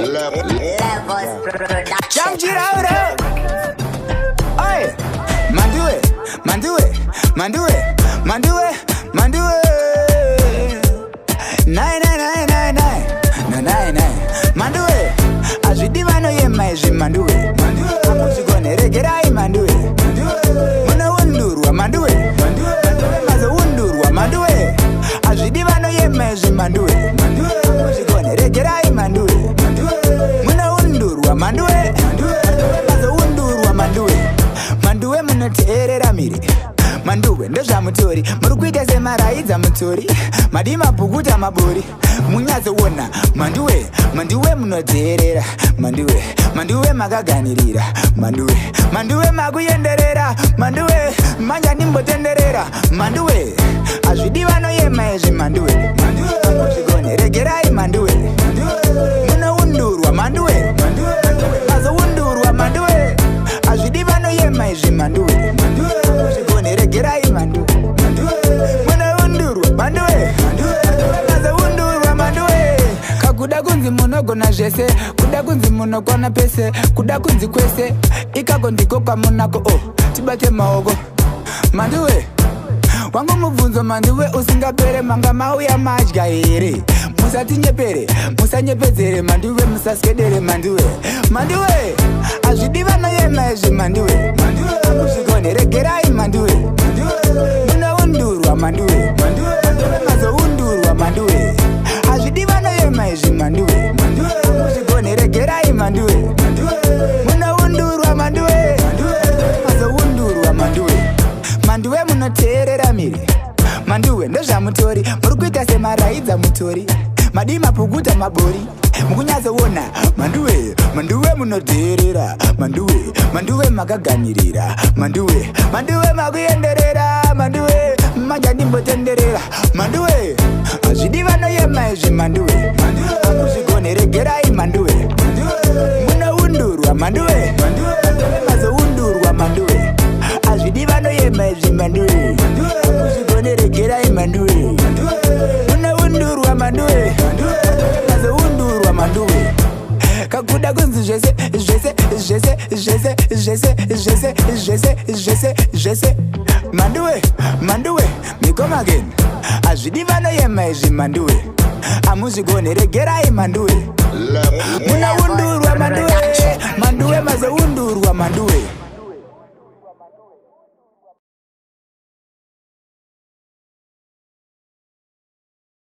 Levels Production. Chamchiraura. Oi, Manduwe, Manduwe, Manduwe, Manduwe, Manduwe. Nine nine nine nine nine nine nine nine. Manduwe, azvidi vanoyema izvi Manduwe. Amuzvigone regerai Manduwe. Munoundurwa Manduwe. Manduwe mazoundurwa Manduwe. Azvidi vanoyema izvi Manduwe. Amuzvigone regerai Manduwe. Munoundurwa Manduwe. Mazoundurwa Manduwe. Manduwe munoteerera miri Manduwe ndezvamutori muri kuita semaraidza mutori madii mabhukuta mabori munyatsoona Manduwe Manduwe munoteerera Manduwe Manduwe makaganirira Manduwe Manduwe makuenderera Manduwe manja ndimbotenderera Manduwe hazvidi vanoyema izvi Manduwe amuzvigone regerai Manduwe munoundurwa Manduwe mazoundurwa Manduwe hazvidi vanoyema izvi Manduwe amuzvigone regerai Manduwe munoundurwa Manduwe mazoundurwa Manduwe kakuda kunzi munogona zvese kuda kunzi munokwana pese kuda kunzi kwese ikako ndiko kwamunako o tibate maoko Manduwe wangu mubvunzo Manduwe usingapere manga mauya madya here musatinyepere musanyepedzere Manduwe musaswedere Manduwe Manduwe hazvidi vanoyema izvi Manduwe amuzvigone regerai Manduwe munoundurwa Manduwe mazoundurwa Manduwe hazvidi vanoyema izvi Manduwe amuzvigone regerai Manduwe munoundurwa Manduwe mazoundurwa Manduwe Manduwe munoteerera miri Manduwe ndezvamutori muri kuita semaraidza mutori madii mapukuta mabori mukunyatsoona Manduwe Manduwe munodheerera Manduwe Manduwe makaganirira Manduwe Manduwe makuenderera Manduwe manja ndimbotenderera Manduwe hazvidi vanoyema izvi Manduwe amuzvigone regerai Manduwe munoundurwa Manduwe mazoundurwa Manduwe hazvidi vanoyema izvi Manduwe amuzvigone regerai Manduwe munoundurwa Manduwe mazoundurwa Manduwe kakuda kunzi zvese zvese zvese zvese zvese zvese zvese zvese zvese Manduwe Manduwe mikomageni hazvidi vanoyema izvi Manduwe amuzvigone regerai Manduwe munoundurwa Manduwe Manduwe mazoundurwa Manduwe.